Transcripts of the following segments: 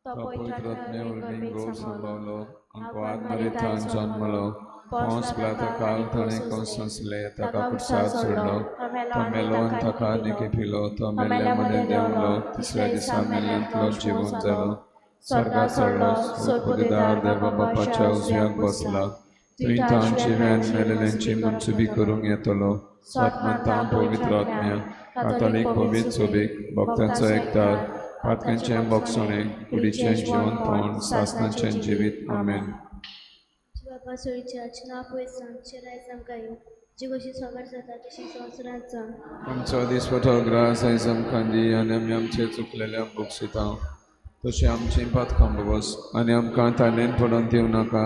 तो पवित्र आत्म्या वरवीं गोड सांबावलो, आंकवार मरियेंत जन्मलो, पोंस पिलाता काल ताणें कोसले, ताका कुर्सार सोडलो, तो मेलो आनी ताका निकिपिलो, तो मेल्ल्या मदें देंवलो, तिसऱ्या दिसा मेल्ल्यांतलो जिवन जालो, स्वर्गार चडलो, सोदपुदेदार देवा बापाच्या उजव्याक बसला, थंय तांची व्यान मेलेल्यांची मनसुबी करूंक येतलो. स्वात्मता पवित्र आत्म्या कातोलीक पवित्र सोबीक भक्तांचो एकतार पातक्यांचें बोगसणें कुडीचें जिवनपण सासनाचें जिवीत. आमेन. बापा सोयीच्या नांव पयस जावं, रायज आमकां येवं, जी कशी स्वर्गार जाता तशी संवसारांत जावं. आमचो दिसपटो ग्रास आयज आमकां दी आनी आमी आमचे चुकलेल्या बोगसिता तशें आमचीं पातकां बोगस आनी आमकां ताणेन पडोवन दिवं नाका,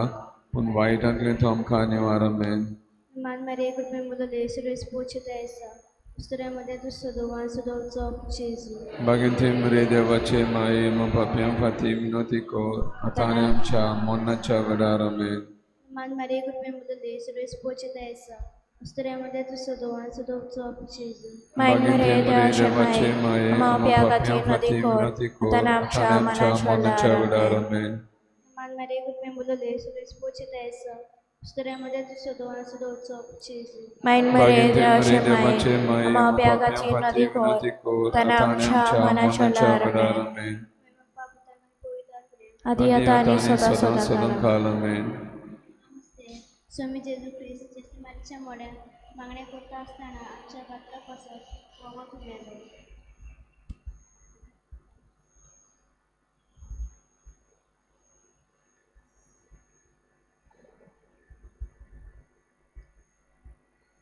पूण वायटांतलें तूं आमकां निवार. आमेन. मान मारिये कृपेन मुदले सुरेश पोचत आसा, उस्तऱ्यामध्ये तूं सदोवान सदोवचो जेजू. बागेंती मरे देवाचे माये म पापयां फाती विनोती कर आतां आनी आमच्या मरणाच्या वेळार. आमेन. मान मारिये कृपेन मुदले सुरेश पोचत आसा, उस्तऱ्यामध्ये तूं सदोवान सदोवचो जेजू. बागेंती मरे देवाचे माये म पापयां फाती विनोती कर आतां आनी आमच्या मरणाच्या वेळार. आमेन. मान मारिये कृपेन मुदले सुरेश पोचत आसा, उस्तऱ्यामध्ये तूं सदोवान सदोवचो जेजू. बागेंती मरे देवाचे माये म पापयां फाती विनोती कर आतां आनी आमच्या मरणाच्या वेळार. आमेन. आदी आता आनी सदां सदां सदां काल. आमेन. स्वामी जेजू क्रिस्त जेस्तिमारीच्या मोड्यान मागणें करता आसतना आमच्या पात्रां पासत वगत मेलो.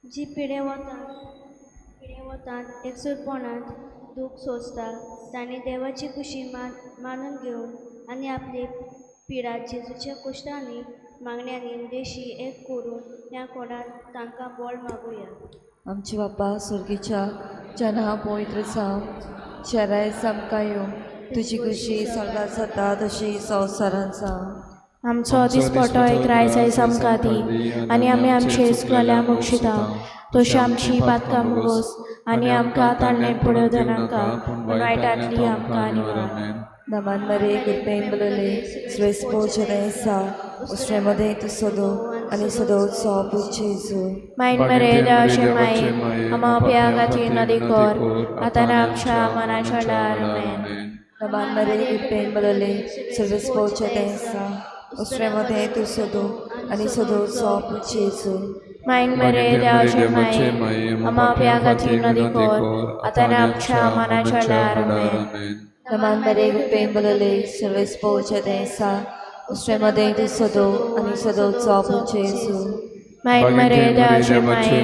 जी पिडे वतांत एकसूरपणांत दूख सोंसता तांणी देवाची खुशी मानून घेवन आनी आपली पिडा जेजूच्या कोश्टांनी मागण्यांनी देशी एक करून ह्या कोणाक तांकां बळ मागुया. आमचे बापा स्वर्गीच्या, तुज्या नांव पवित्र जावं, शेरायस आमकां येवं, तुजी खुशी स्वर्गात जाता तशी संवसारांत जावं. आमचो दिसपटो एक रायज आयज आमकां दी आनी आमी आमचे इस्कोल्या मोक्षिता तशी आमची पातकां मुगोस आनी आमकां ताणें पडोवं नाका, पूण वायटांतली आमकां निवार. नमन मरे कृपेन बलले स्वेस पोचत आसा, उश्णे तूं सदो आनी सदोवचो पूत जेजू. मायन मरे देवाचे माये आमा पिया खातीर नदी कर आतां आमच्या मनाच्या वेळार. आमेन. नमन मरे कृपेन बलले स्वेस पोचत आसा, उश्णे तूं सदो आनी सदोवचो पूत जेजू. मायन मरे देवाचे माये आमा पिया खातीर नदी कर आतां आमच्या मनाच्या वेळार. आमेन. नमन मरे कृपेन बलले स्वेस पोचत आसा, उश्णे तूं सदो आनी सदोवचो पूत जेजू. मायन मरे देवाचे माये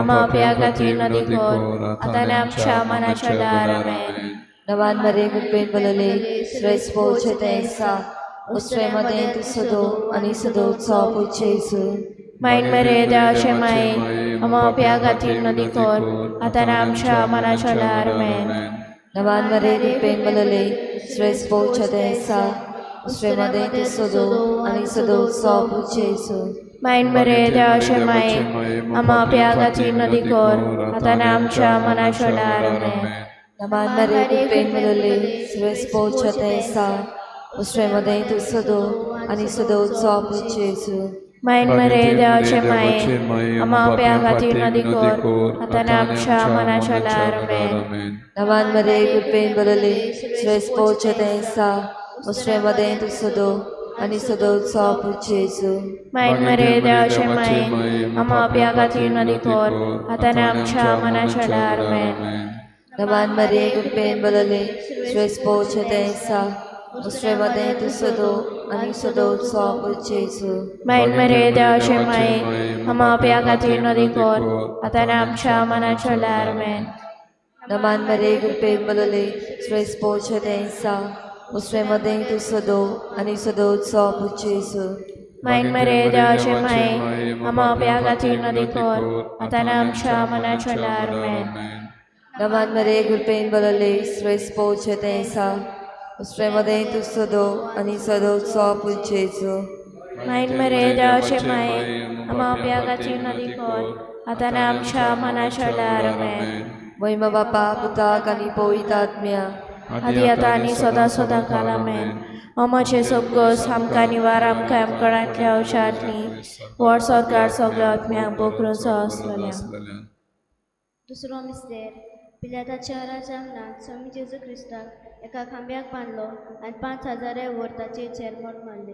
आमा पिया खातीर नदी कर आतां आमच्या मनाच्या वेळार. आमेन. नमन मरे कृपेन बलले स्वेस पोचत आसा, उश्णे तूं सदो आनी सदोवचो पूत जेजू. मायन मरे देवाचे माये आमा पिया खातीर नदी कर आतां आमच्या मनाच्या वेळार. आमेन. नमन मरे कृपेन बलले स्वेस पोचत आसा, उश्णे तूं सदो आनी सदोवचो पूत जेजू. मायन मरे देवाचे माये आमा पिया खातीर नदी कर आतां आमच्या मनाच्या वेळार. आमेन. नमन मरे कृपेन बलले स्वेस पोचत आसा, उश्णे तूं सदो आनी सदोवचो पूत जेजू. मायन मरे देवाचे माये आमा पिया खातीर नदी कर आतां आमच्या मनाच्या वेळार. आमेन. नमन मरे कृपेन बलले स्वेस पोचत आसा, उश्णे तूं सदो आनी सदोवचो पूत जेजू. मायन मरे देवाचे माये आमा पिया खातीर नदी कर आतां आमच्या मनाच्या वेळार. आमेन. नमन मरे कृपेन बलले स्वेस पोचत आसा, उश्णे तूं सदो आनी सदोवचो पूत जेजू. मायन मरे देवाचे माये आमा पिया खातीर नदी कर आतां आमच्या मनाच्या वेळार. आमेन. नमन मरे कृपेन बलले स्वेस पोचत आसा, उश्णे तूं सदो आनी सदोवचो पूत जेजू. मायन मरे देवाचे माये आमा पिया खातीर नदी कर आतां आमच्या मनाच्या वेळार. आमेन. नमन मरे कृपेन बलले स्वेस पोचत आसा, उश्णे तूं सदो आनी सदोवचो पूत जेजू. मायन मरे देवाचे माये आमा पिया खातीर नदी कर आतां आमच्या मनाच्या वेळार. आमेन. महिमा बापा पुताक आनी पवित्र आत्म्या, आदी आतां आनी सदां सदां काल आमेन. ओ म्हजें सबगोस आमकां निवार, आमकां आमकणांतल्या अवशांतली व्हड सरकार सगळ्या आत्म्यांक बोकरून आसलेल्या. दुसरो मिस्तेर. पिलाताच्या राजांगणांत स्वामी जेजू क्रिस्ताक एका खांब्याक बांदलो आनी 5000 वर ताचेर चेरमोट मारले.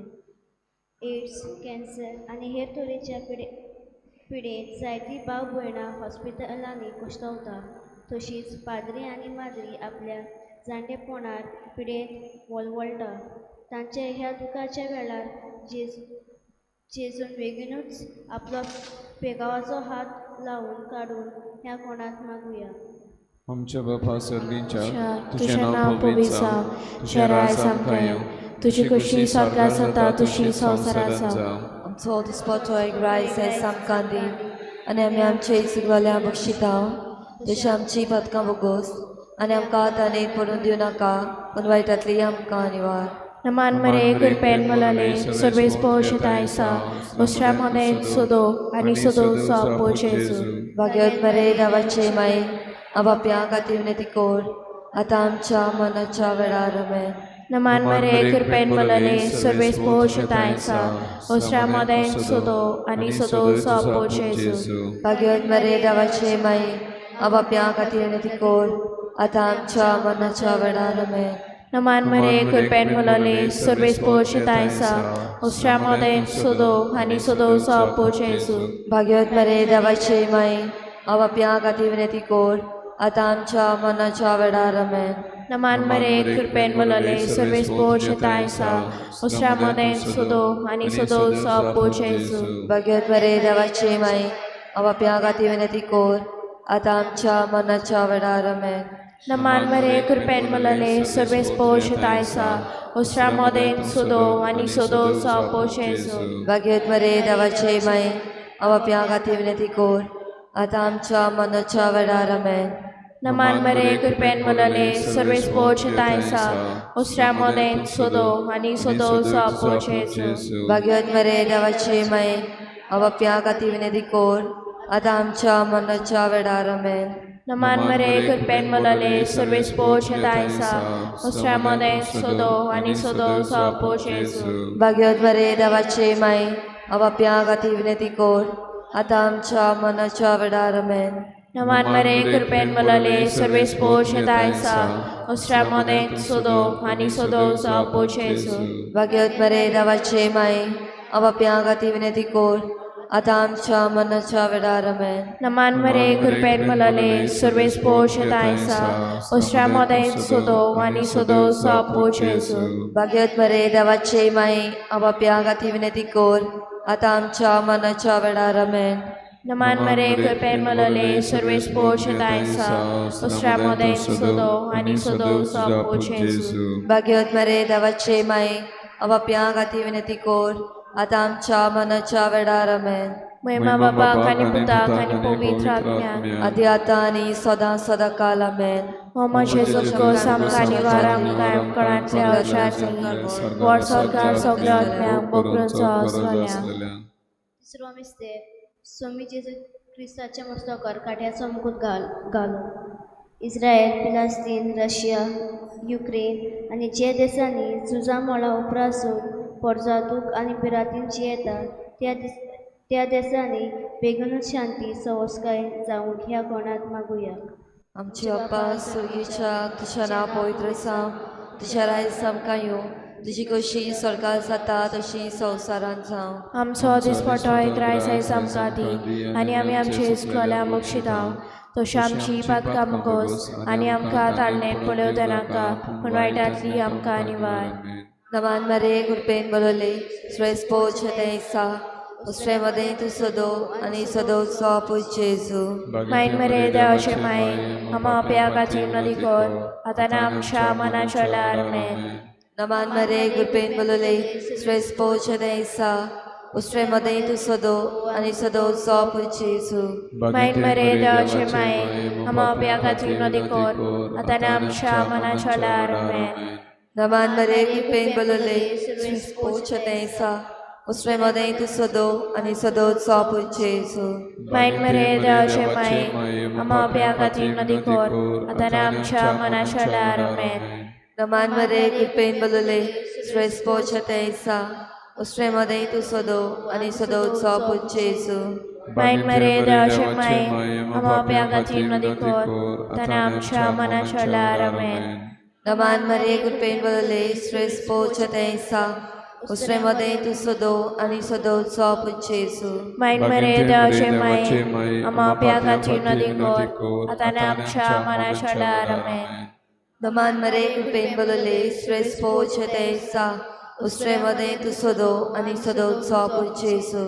एड्स, कॅन्सर आनी हेर तरेच्या पिडेंत जायतीं भाव भयणां हॉस्पिटलांनी कश्टवता. तशींच पाद्री आनी माद्री आपल्या जाणटेपणार पिडेंत वळवळटा. तांच्या ह्या दुखाच्या वेळार जेजून बेगीनूच आपलो पेगावाचो हात लावन काडून ह्या कोणाक मागुया. आमच्या बापा सर्गीच्या, तुजें नांव पवित्र जावं, तुजें राज आमकां येवं, तुजी खुशी स्वर्गात जाता तशी संवसारात जावं. आमचो दिसपाचो एक रायस आयज आमकां दी आनी आमी आमचे चुकलेल्या बक्षिता तशी आमची पदकां बोगोस आनी आमकां ताणें पडून दिवं नाका, पूण वायटांतली आमकां निवार. नमान मरे कृपेन मलले सर्वेस पोशतायसा उसरा मोदेन सुदो आनी सुदो सो जेजू. भाग्यवत मरे देवाचे माई, आबाप्या खातीर विनंती कर आतां आमच्या मनाच्या वेळार. आमेन. नमान मरे कृपेन मलले सर्वेस पोशतायसा उसरा मोदेन सुदो आनी सुदो सो जेजू. भाग्यवत मरे देवाचे माई, आबाप्या खातीर विनंती कर आतां आमच्या मनाच्या वेळार. आमेन. नमान मरे कृपेन मलले सर्वेस पोशतायसा उसरा मोदेन सुदो आनी सुदो सो जेजू. भाग्यवत मरे देवाचे माई, आबाप्या खातीर विनंती कर आतां आमच्या मनाच्या वेळार. आमेन. नमान मरे कृपेन मलले सर्वेस पोशतायसा उसरा मोदेन सुदो आनी सुदो सो जेजू. भाग्यवत मरे देवाचे माई, आबाप्या खातीर विनंती कर आतां आमच्या मनाच्या वेळार. आमेन. नमान मरे कृपेन मलले सर्वेस पोशतायसा उसरा मोदेन सुदो आनी सुदो सो जेजू. भाग्यवत मरे देवाचे माई, आबाप्या खातीर विनंती कर आतां आमच्या मनाच्या वेळार. आमेन. नमान मरे कृपेन मलले सर्वेस पोशतायसा उसरा मोदेन सुदो आनी सुदो सो जेजू. भाग्यवत मरे देवाचे माई, आबाप्या खातीर विनंती कर आतां आमच्या मनाच्या वेळार. आमेन. नमान मरे कृपेन मलले सर्वेस पोशतायसा उसरा मोदेन सुदो आनी सुदो सो जेजू. भाग्यवत मरे देवाचे माई, आबाप्या खातीर विनंती कर आतां आमच्या मनाच्या वेळार. आमेन. नमान मरे कृपेन मलले सर्वेस पोशतायसा उसरा मोदेन सुदो आनी सुदो सो जेजू. भाग्यवत मरे देवाचे माई, आबाप्या खातीर विनंती कर आतां आमच्या मनाच्या वेळार. आमेन. नमान मरे कृपेन मलले सर्वेस पोशतायसा उसरा मोदेन सुदो आनी सुदो सो जेजू. भाग्यवत मरे देवाचे माई, आबाप्या खातीर विनंती कर आतां आमच्या मनाच्या वेळार. आमेन. नमान मरे कृपेन मलले सर्वेस पोशतायसा उसरा मोदेन सुदो आनी सुदो सो जेजू. भाग्यवत मरे देवाचे माई, आबाप्या खातीर विनंती कर आतां आमच्या मनाच्या वेळार. आमेन. महिमा बाबाक आनी पुताक आनी पवित्र आत्म्याक, आदी आतां आनी सदां सदां काल. आमेन. हो म्हजें सुखोस आमकां निवार, आमकां आमकणांतल्या अवशांतली व्हड सरकार सगळ्या आत्म्यांक बोकरून आसलेल्या. तिसरो मिस्तेर. स्वामी जेजू क्रिस्ताच्या मस्तकार काट्याचो मुकूट घालो. इस्रायल, फिलिस्तीन, रशिया, युक्रेन आनी जे देशांनी झुजां मळां उपरासून परजा दूख आनी भिरांतीन जियेता त्या देशांनी बेगीनूच शांती सवसकाय जावंक ह्या कोणाक मागुया. आमचे अप्पा स्वर्गीच्या, तुझ्या नांव पवित्र जावं, तुझ्या रायज आमकां येवं, तुजी कशी स्वर्गात जाता तशी संवसारांत जावं. आमचो दिसपटो एक रायस आयज आमकां दी आनी आमी आमचे इस्कोल्या बक्षिता तशी आमची पातकां मुगोस आनी आमकां ताळणेन पळोवं नाका, पूण वायटांतली आमकां निवार. नमान मरे कृपेन बरोले श्रेस पोच सा उसरे तूं सदो आनी सदोचो आपूस जेजू. मायन मरे देवाचे माय, आमा आपल्या खातीर नदी कर आतां ना आमच्या मनाच्या वेळार. आमेन. नमान मरे कृपेन बरोले श्रेस पोच सा उसरे तूं सदो आनी सदोचो आपूस जेजू. मायन मरे देवाचे माय, आमा आपल्या खातीर नदी कर आतां ना आमच्या मनाच्या वेळार. आमेन. नमान मरे कृपेन बरोले श्रेस पोच सा उसरे तूं सदो आनी सदोचो आपूस जेजू. मायन मरे देवाचे माय, आमा आपल्या खातीर नदी कर आतां ना आमच्या मनाच्या वेळार. आमेन. नमान मरे कृपेन बोलले श्रेष्ठ पोचते सा उसरे मदें तूं सदो आनी सदोचो पूत जेजू. मायन मरे देवाचे माये आमा पाप्यां खातीर नदी कोर आतां आमच्या मनाच्या वेळार आमेन. नमान मरे कृपेन बोलले श्रेष्ठ पोचते सा उसरे मदें तूं सदो आनी सदोचो पूत जेजू. मायन मरे देवाचे माये आमा पाप्यां खातीर नदी कोर आतां आमच्या मनाच्या वेळार आमेन. नमान मरे कृपेन बोलले श्रेष्ठ पोचते सा उसरे मदें तूं सदो आनी सदोचो पूत जेजू.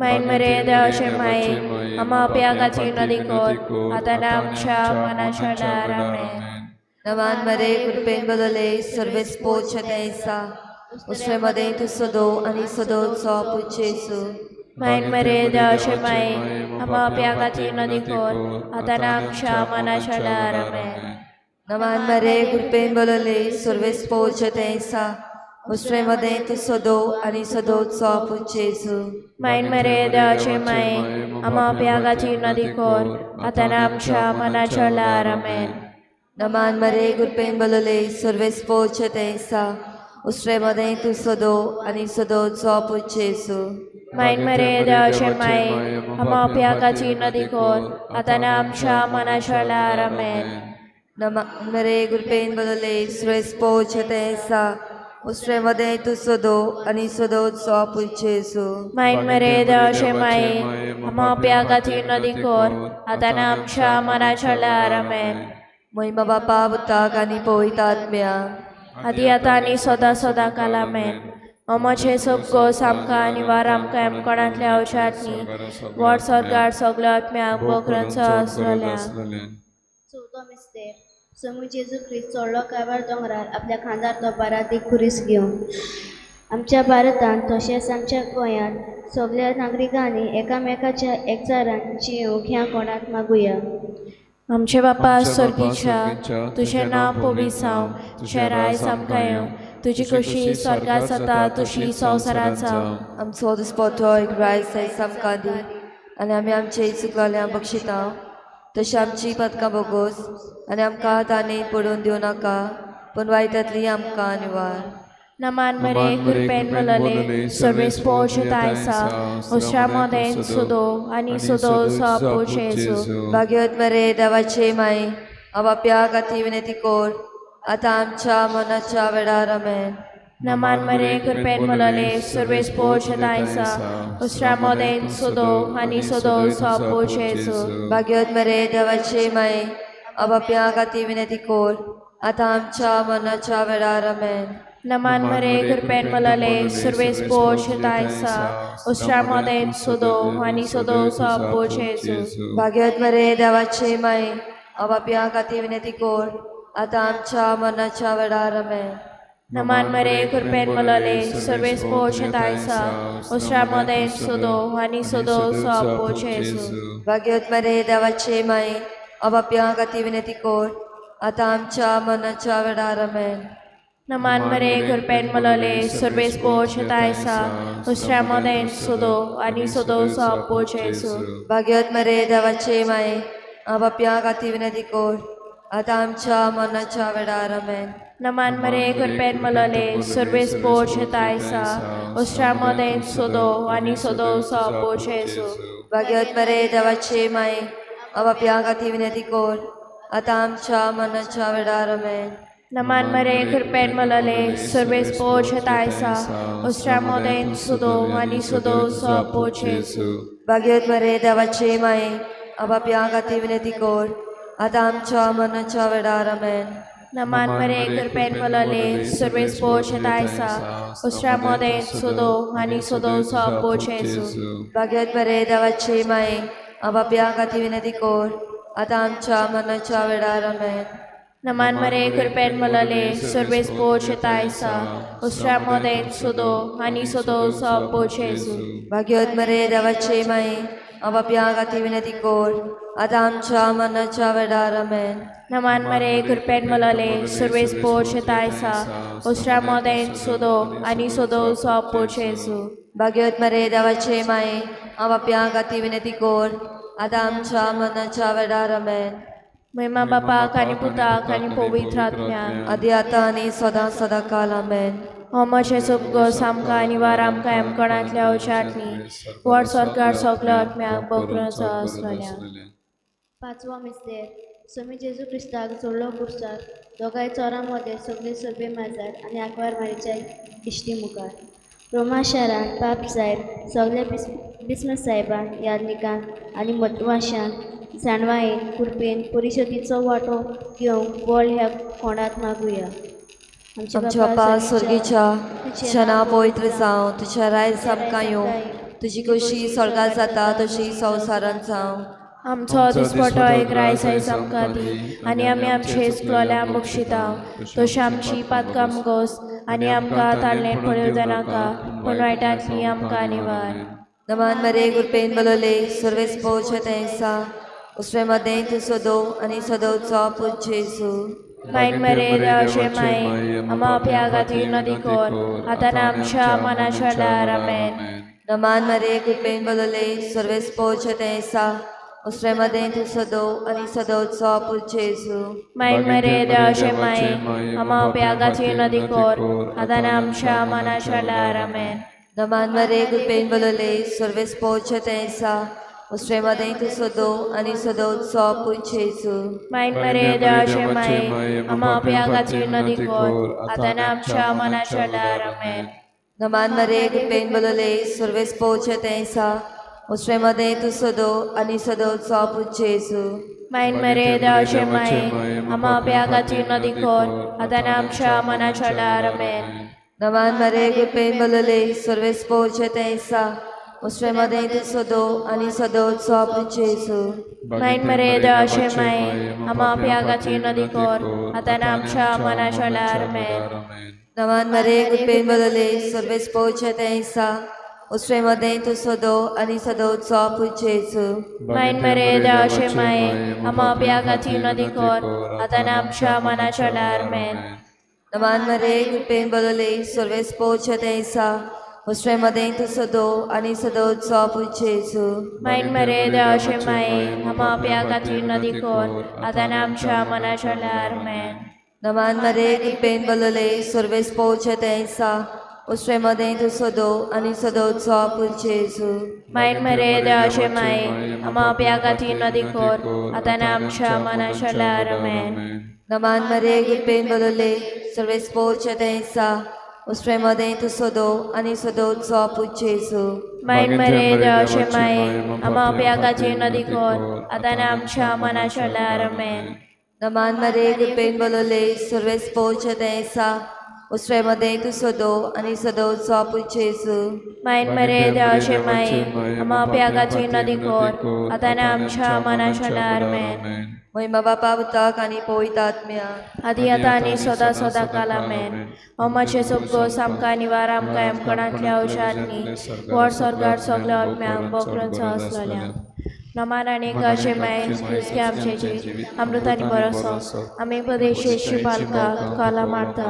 मायन मरे देवाचे माये आमा पाप्यां खातीर नदी कोर आतां आमच्या मनाच्या वेळार आमेन. नमान मरे कृपेन बोलले सर्वेस पोचते सा उसरे मदें तूं सदो आनी सदोचो पूत जेजू. मायन मरे देवाचे माये आमा पाप्यां खातीर नदी कोर आतां आमच्या मनाच्या वेळार आमेन. नमान मरे कृपेन बोलले सर्वेस पोचते सा उसरे मदें तूं सदो आनी सदोचो पूत जेजू. मायन मरे देवाचे माये आमा पाप्यां खातीर नदी कोर आतां आमच्या मनाच्या वेळार आमेन. नमान मरे कृपेन बोलले सर्वेस पोचते सा उसरे मदें तूं सदो आनी सदोचो पूत जेजू. मायन मरे देवाचे माये आमा पाप्यां खातीर नदी कोर आतां आमच्या मनाच्या वेळार आमेन. नमान मरे कृपेन बोलले सर्वेस पोचते सा उसरे मदें तूं सदो आनी सदोचो पूत जेजू. मायन मरे देवाचे माये आमा पाप्यां खातीर नदी कोर आतां आमच्या मनाच्या वेळार आमेन. महिमा बापा पुताक आनी पवित्र आत्म्या. आदी आतां आनी सदां सदां काल आमेन. अमोचे सब गोस आमकां आनी वार आमकां एमकोणांतल्या अवशांतनी वॉड स्वर्गार सगळ्या आत्म्याक बोकरंचो आसलोल्या. चवथो मिस्तेर. समू जेजू ख्रिस्त चडलो काबार दोंगरार आपल्या खांदार तो बारादीक खुरीस घेवन. आमच्या भारतांत तशेंच आमच्या गोंयांत सगल्या नागरिकांनी एकामेकाच्या एकचारान जियोंक ह्या कोणाक मागुया. आमचे बापा स्वर्गीच्या, तुजें नांव पवित्र जावं, तुजें रायज आमकां येवं, तुजी खोशी स्वर्गात जाता तशी संवसारांत जावं. आमचो दिसपटो एक रायस आयज आमकां दी आनी आमी आमचे चुकलोल्या बक्षिता तशी आमची पदकां बोगोस आनी आमकां तांणी पडून दिवं नाका पूण वायटांतली आमकां निवार. नमान मरे कृपेन मलले सर्वेस पोश आयसा उश्या मदें सुदो आनी सुदो सपो जेजू. भाग्यवत मरे देवाचे माई आपाप्या खातीर विनंती कोर आतां आमच्या मनाच्या वेळार आमेन. नमान मरे कृपेन मलले सर्वेस पोश आयसा उश्या मदें सुदो आनी सुदो सपो जेजू. भाग्यवत मरे देवाचे माई आपाप्या खातीर विनंती कोर आतां आमच्या मनाच्या वेळार आमेन. नमान मरे कृपेन मलले सर्वेस पोश आयसा उश्या मदें सुदो आनी सुदो सपो जेजू. भाग्यवत मरे देवाचे माई आपाप्या खातीर विनंती कोर आतां आमच्या मनाच्या वेळार आमेन. नमान मरे कृपेन मलले सर्वेस पोश आयसा उश्या मदें सुदो आनी सुदो सपो जेजू. भाग्यवत मरे देवाचे माई आपाप्या खातीर विनंती कोर आतां आमच्या मनाच्या वेळार आमेन. नमान मरे कृपेन मलले सर्वेस पोश आयसा उश्या मदें सुदो आनी सुदो सपो जेजू. भाग्यवत मरे देवाचे माई आपाप्या खातीर विनंती कोर आतां आमच्या मनाच्या वेळार आमेन. नमान मरे कृपेन मलले सर्वेस पोश आयसा उश्या मदें सुदो आनी सुदो सपो जेजू. भाग्यवत मरे देवाचे माई आपाप्या खातीर विनंती कोर आतां आमच्या मनाच्या वेळार आमेन. नमान मरे कृपेन मलले सर्वेस पोश आयसा उश्या मदें सुदो आनी सुदो सपो जेजू. भाग्यवत मरे देवाचे माई आपाप्या खातीर विनंती कोर आतां आमच्या मनाच्या वेळार आमेन. नमान मरे कृपेन मलले सर्वेस पोश आयसा उश्या मदें सुदो आनी सुदो सपो जेजू. भाग्यवत मरे देवाचे माई आपाप्या खातीर विनंती कोर आतां आमच्या मनाच्या वेळार आमेन. नमान मरे कृपेन मलले सर्वेस पोश आयसा उश्या मदें सुदो आनी सुदो सपो जेजू. भाग्यवत मरे देवाचे माई आपाप्या खातीर विनंती कोर आतां आमच्या मनाच्या वेळार आमेन. नमान मरे कृपेन मलले सर्वेस पोश आयसा उश्या मदें सुदो आनी सुदो सपो जेजू. भाग्यवत मरे देवाचे माई आपाप्या खातीर विनंती कोर आतां आमच्या मनाच्या वेळार आमेन. महिमा बापाक आनी पुताक आनी पवित्र आत्म्याक. आदी आतां आनी सदां सदां काल. आमेन. हो म्हजें उपगोस आमकां आनी वार आमकां एमकोणांतल्या उचाटणी व्हड स्वर्गार सगलो आत्म्याक बोकरूचो आसलोल्या. पांचवो मिस्तेर. स्वामी जेजू क्रिस्ताक जोडलो खुर्सार, दोगांय चोरां मदें, सगळे सोबे माजार आनी आंकवार मारीच्या इश्टी मुखार. रोमा शारांत पाप साहेब सगल्या बिस्म साहेबान, याज्ञिकान आनी मतवाशान जाणवायेन कृपेन परिशदीचो वांटो घेवंक बळ ह्या कोणात मागुया. आमच्या बापा स्वर्गीच्या, तुझें नांव पवित्र जावं, तुजें रायज आमकां येवं, तुजी खोशी स्वर्गात जाता तशी संवसारांत जावं. आमचो दिसपटो एक रायस आयज आमकां दी आनी आमी आमचे चुकलोल्या बक्षिता तशी आमची पातकां मुगोस आनी आमकां ताळणें पळोवं नाका पूण वायटांतली आमकां निवार. नमान मरे कृपेन बलवले सर्वेस पोवचे तेंसा उसवे मदें तूं सदो आनी सदोवचो पूत जेजू. मायन मरे देवाचे माये आमा आपल्या खातीर नदी कोर आतां आमच्या मनाच्या दार. आमेन. नमान मरे कृपेन बलवले सर्वेस पोवचे तेंसा उसवे मदें तूं सदो आनी सदोवचो पूत जेजू. मायन मरे देवाचे माये आमा आपल्या खातीर नदी कोर आतां आमच्या मनाच्या दार. आमेन. नमान मरे कृपेन बलवले सर्वेस पोवचे तेंसा उसवे मदें तूं सदो आनी सदोवचो पूत जेजू. मायन मरे देवाचे माये आमा आपल्या खातीर नदी कोर आतां आमच्या मनाच्या दार. आमेन. नमान मरे कृपेन बलवले सर्वेस पोवचे तेंसा उसवे मदें तूं सदो आनी सदोवचो पूत जेजू. मायन मरे देवाचे माये आमा आपल्या खातीर नदी कोर आतां आमच्या मनाच्या दार. आमेन. नमान मरे कृपेन बलवले सर्वेस पोवचे तेंसा उसवे मदें तूं सदो आनी सदोवचो पूत जेजू. मायन मरे देवाचे माये आमा आपल्या खातीर नदी कोर आतां आमच्या मनाच्या दार. आमेन. नमान मरे कृपेन बलवले सर्वेस पोवचे तेंसा उसवे मदें तूं सदो आनी सदोवचो पूत जेजू. मायन मरे देवाचे माये आमा आपल्या खातीर नदी कोर आतां आमच्या मनाच्या दार. आमेन. नमान मरे कृपेन बलवले सर्वेस पोवचे तेंसा उसवे मदें तूं सदो आनी सदोवचो पूत जेजू. मायन मरे देवाचे माये आमा आपल्या खातीर नदी कोर आतां आमच्या मनाच्या दार. आमेन. नमान मरे कृपेन बलवले सर्वेस पोवचे तेंसा उसवे मदें तूं सदो आनी सदोवचो पूत जेजू. मायन मरे देवाचे माये आमा आपल्या खातीर नदी कोर आतां आमच्या मनाच्या दार. आमेन. नमान मरे कृपेन बलवले सर्वेस पोवचे तेंसा उसवे मदें तूं सदो आनी सदोवचो पूत जेजू. मायन मरे देवाचे माये आमा आपल्या खातीर नदी कोर आतां आमच्या मनाच्या दार. आमेन. नमान मरे कृपेन बलवले सर्वेस पोवचे तेंसा उसवे मदें तूं सदो आनी सदोवचो पूत जेजू. मायन मरे देवाचे माये आमा आपल्या खातीर नदी कोर आतां आमच्या मनाच्या दार. आमेन. महिमा बापा पुताक आनी पवित्र आत्म्याक. आदी आतां आनी सदां सदां काल. आमेन. हो म्हजें उपगोस आमकां निवार आमकां एमकणांतल्या उशांनी व्हड स्वर्गार सगल्या आत्म्याक बोकरूचो आसलोल्या. नमान आनी गाचे माये क्रिस्ती आमचे जीवित अमृत आनी बरोसो आमी प्रदेशेची पालका तुकाला मारता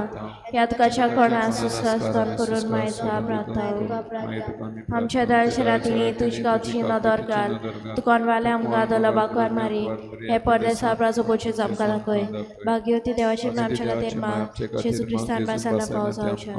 ह्या तुकाच्या कोणा सुस्कार करून माय तुका प्रार्थना. आमच्या दाळच्या रातींनी तुज गांवची नदर घाल तुकानवाले आमकां दलबाकार मारी हे परदेसा प्राजोपोचेच आमकां दाखय. भाग्यवती देवाचे आमच्या खातीर माग जेजू क्रिस्तान बासाला पावस जावच्या.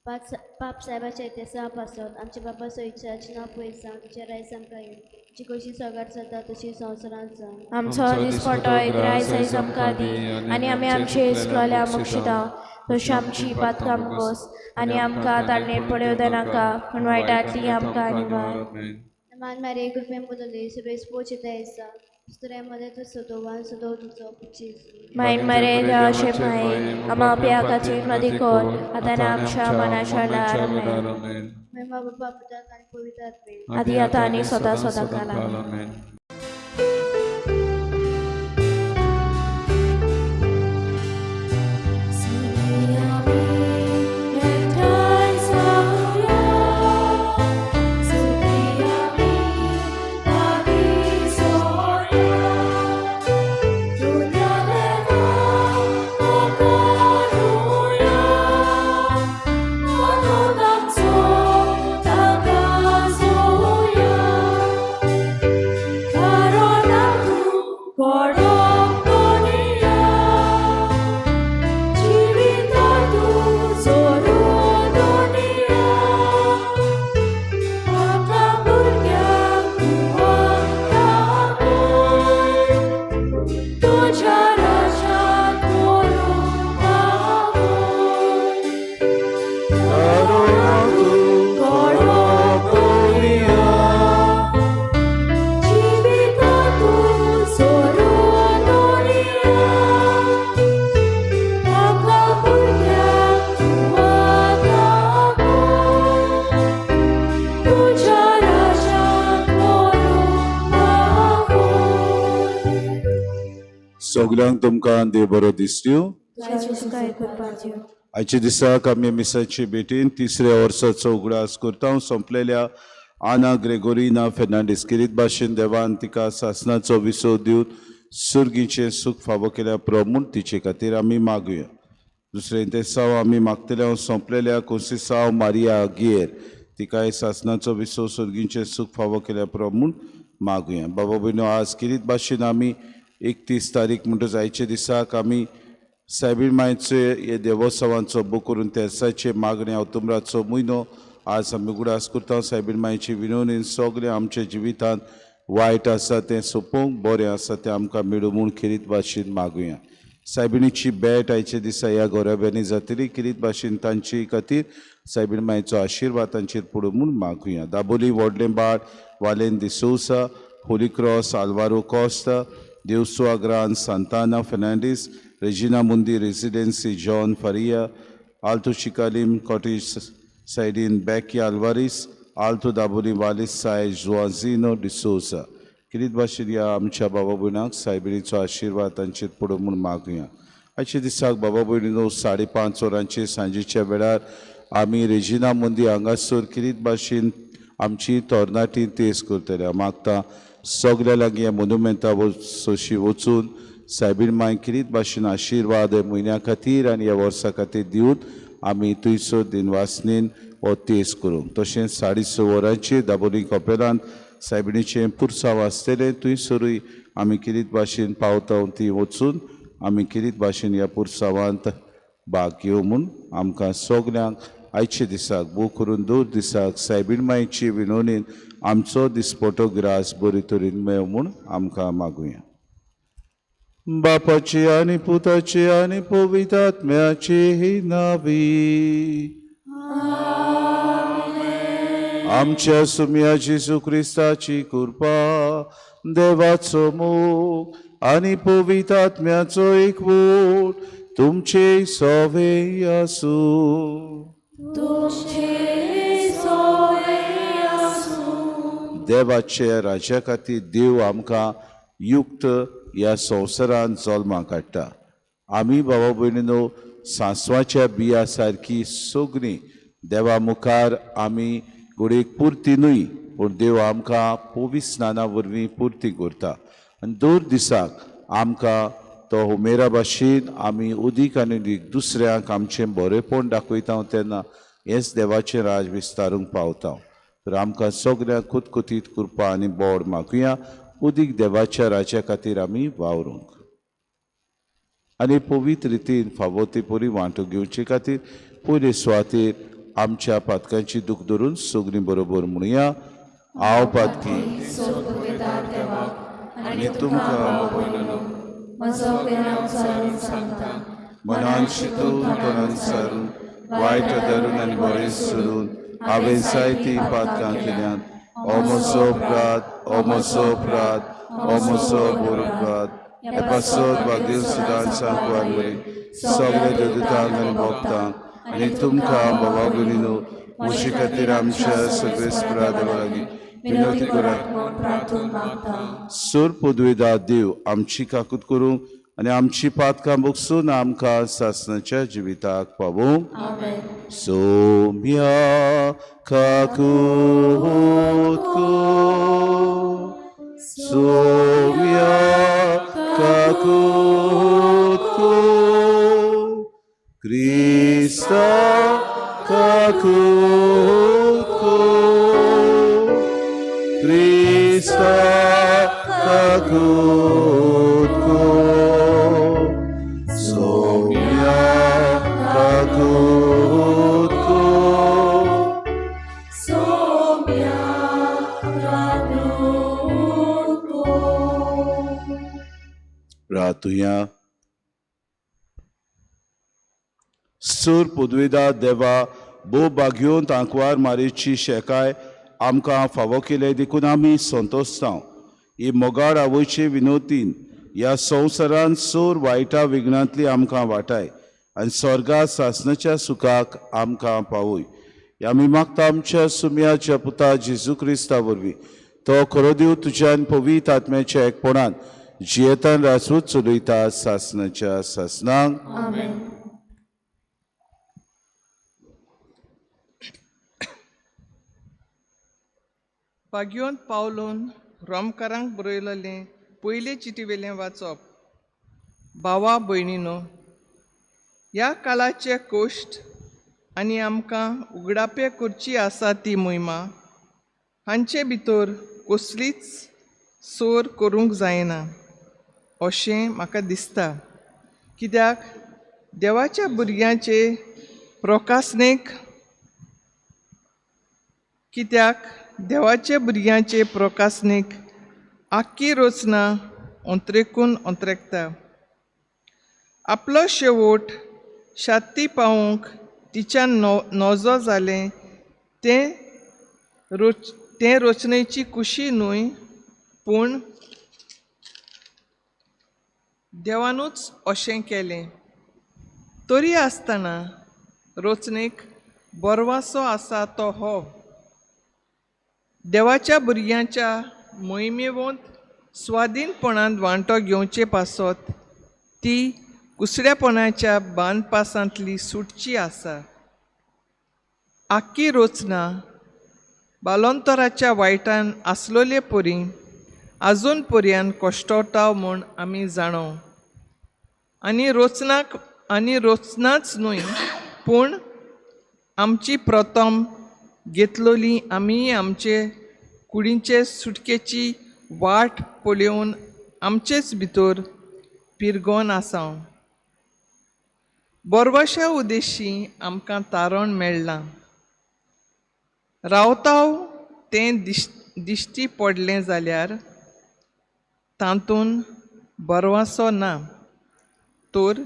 पाप साहेबाच्या इतिहासा पासत आमच्या बाबा सोयीच्या नांव पयस जावं, तुजें रायज आमकां येवं, तुजी खोशी स्वर्गार जाता तशी संवसारांत जावं. आमचो दिसपटो एक रायस आयज आमकां दी आनी आमी आमचे चुकलोल्या बक्षिता तशी आमची पातकां मुगोस आनी आमकां ताळणेर पडोवं नाका पूण वायटांतली आमकां निवार. नमान मारे कृपेन बलवले सर्वेस पोवचे तेंसा स्तुऱ्यामध्ये तूं सदोवान सदो तुजो पूत जेजू. मायन मरे देवाचे माये आमा आपल्या खातीर नदी कोर आतां आमच्या मनाच्या दार. आमेन. महिमा बापा पुताक आनी पवित्र आत्म्याक. आदी आतां आनी सदां सदां काल. आमेन. Karona सगल्यांक तुमकां देव बरो दिसतयो. तुज्या जेजूका कृपा दिवं. आयच्या दिसाक आमी मिसाचे भेटीन तिसऱ्या वर्साचो उगडास करता. सोंपलेल्या आना ग्रेगोरिना फेर्नांडीस किरीत भाशेन देवान तिका सासनाचो विसव दिवन सुर्गीचें सूख फावो केल्या प्रो म्हूण तिचे खातीर आमी मागुया. दुसरें तेसांव आमी मागतल्या सोंपलेल्या कोसिसांव मारिया गियर तिकाय सासनाचो विसव सुर्गीचें सूख फावो केल्या प्रो म्हूण मागुया. बाबा भयणो, आज किरीत भाशेन आमी 31 तारीख म्हणटच आयच्या दिसाक आमी सायबीण मायचे हे देवोत्सवांचो बूक करून तेर्साचे मागणे अवतुमराचो म्हयनो आज आमी उगडास करता. सायबीण मायची विनवणीन सगळें आमच्या जिवितांत वायट आसा तें सोंपोवंक, बरें आसा तें आमकां मेळूं म्हूण खेरीत भाशेन मागुया. सायबिणीची भेट आयच्या दिसा ह्या गोराब्यांनी जातली. खेरीत भाशेन तांचे खातीर सायबीण मायचो आशिर्वाद तांचेर पडूं म्हूण मागुया. दाबोली व्हडलें बाट Valen D'Souza, Holy Cross Alvaro Costa, Devsu Agran Santana Fernandes, Regina Mundi residency John Faria, Alto Chicalim cottage सायडीन Becky Alvares, Alto Dabolim Walis Sai Joazinho D'Souza. किरीत भाशेन ह्या आमच्या बाबा भयणाक सायबिणीचो आशिर्वाद तांचेर पडूं म्हूण मागुया. आयच्या दिसाक बाबा भयणीनो 5:30 वरांचेर सांजेच्या वेळार आमी रेजिना मुंदी हांगासर किरीत भाशेन आमची तरणाटी तेज करतले. मागता सगल्या लागीं ह्या मोनुमेंता सोशी वचून सायबीण माय किरीत भाशेन आशिर्वाद ह्या म्हयन्या खातीर आनी ह्या वर्सा खातीर दिवन आमी थंयसर दिनवासनेन हो तेज करूंक. तशेंच 6:30 वरांचेर दाबोली कपेलांत सायबिणीचें पुरसांव आसतलें. थंयसरूय आमी किरीत भाशेन पावता ती वचून आमी किरीत भाशेन ह्या पुरसांवांत भाग घेवं म्हूण आमकां सगल्यांक आयच्या दिसाक बो करून दर दिसाक सायबीण मायची विनवणीन आमचो दिसपटो ग्रास बरे तरेन मेळो म्हूण आमकां मागुया. बापाची आनी पुताची आनी पवित्र आत्म्याची नावी. आमच्या सुम्या जेजू क्रिस्ताची कृपा, देवाचो मोग आनी पवित्र आत्म्याचो एकवट तुमचे सवे आसूं. देवाच्या राज्या खातीर देव आमकां युक्त ह्या संवसारांत जल्माक काडटा. आमी बाबा भयणीनो सांसवाच्या बिया सारकी सगळीं देवा मुखार आमी घडयेक पुरती न्हय, पूण देव आमकां पवित्र स्नाना वरवीं पुरती करता आनी दर दिसाक आमकां तो हुमेरा भाशेन आमी उदीक आनी उदीक दुसऱ्यांक आमचें बरेंपण दाखयता तेन्ना हेंच देवाचें राज विस्तारूंक पावता. तर आमकां सगळ्यांक कुतकुतीत कृपा आनी बोड मागुया उदीक देवाच्या राज्या खातीर आमी वावरूंक आनी पवित्र रितीन फावो ती परी वांटो घेवचे खातीर पयले सुवातेर आमच्या पातकांची दूख धरून सगळीं बरोबर म्हणुया. हांव पातकी आनी तुमकां मनान शितून तनान सारून वायट धरून आनी बरें सोडून हांवें जायतीं पातकां केल्यांत. ओ म्हजो अपराध, ओ म्हजो अपराध, ओ म्हजो बरो अपराध. हे पासत बागीर सुदान सांकवार वरी सगळे देवदूतांक आनी भक्तांक आनी तुमकां बाबा भयणीनो म्हजे खातीर आमच्या सगळे देवा लागीं विनवती करात. सोर पदवेदा देव आमची काकूत करूंक आनी आमची पातकां बगसून आमकां सासणाच्या जिविताक पावोवंक. सोम्या काकूत कर, सोम्या काकूत कर, क्रिस्ता काकूत कर, क्रिस्ता काकूत कर, सोम्या काकूत कर. रातुया. सूर पुदविदा देवा भोव बागयोन तांकवार मारीची शेकाय आमकां फावो केले देखून आमी संतोशता. ही मोगाळ आवयचे विनोतीन ह्या संवसारांत सोर वायटा विघ्नांतली आमकां वाटाय आनी स्वर्गा सासणाच्या सुखाक आमकां पावय. आमी मागता आमच्या सुम्याच्या पुता जेजू क्रिस्ता वरवीं तो खरो देव तुज्यान पवित्र आत्म्याच्या एकपणान जियेतान राजवट चलयता सासनाच्या सासनाक. आमेन. भाग्योन पावलोन रोमकारांक बरयलेलें पयले चिटीवेलें वाचप. भावा भयणीनो, ह्या काळाचे कोश्ट आनी आमकां उगडापे करची आसा ती मोहिमा हांचे भितर कसलीच सोर करूंक जायना अशें म्हाका दिसता, कित्याक देवाच्या भुरग्यांचे प्रकासनेक कित्याक देवाचे भुरग्यांचे प्रकासनेक आख्खी रचना अंत्रेकून अंत्रेकता. आपलो शेवट शाती पावोवंक तिच्यान नजो जालें तें तें रचनेची कुशी न्हय, पूण देवानूच अशें केलें. तरी आसतना रचनेक बरवासो आसा तो हो देवाच्या भुरग्यांच्या मोहिमेवंत स्वाधीनपणान वांटो घेवचे पासत ती कुसड्यापणाच्या बांदपासांतली सुटची आसा. आख्खी रचना बालोंतराच्या वायटान आसलोले परी आजून पर्यान कश्टवता म्हूण आमी जाणो. आनी रचनाक आनी रचनाच न्हय, पूण आमची प्रथम घेतलोली आमी आमचे कुडींचे सुटकेची वाट पळोवन आमचेच भितर पिरगोन आसा. बोरवाशा उद्देशी आमकां तारण मेळ्ळां. रावताव तें दिश्टी पडलें जाल्यार तातूंत बरवासो ना, तर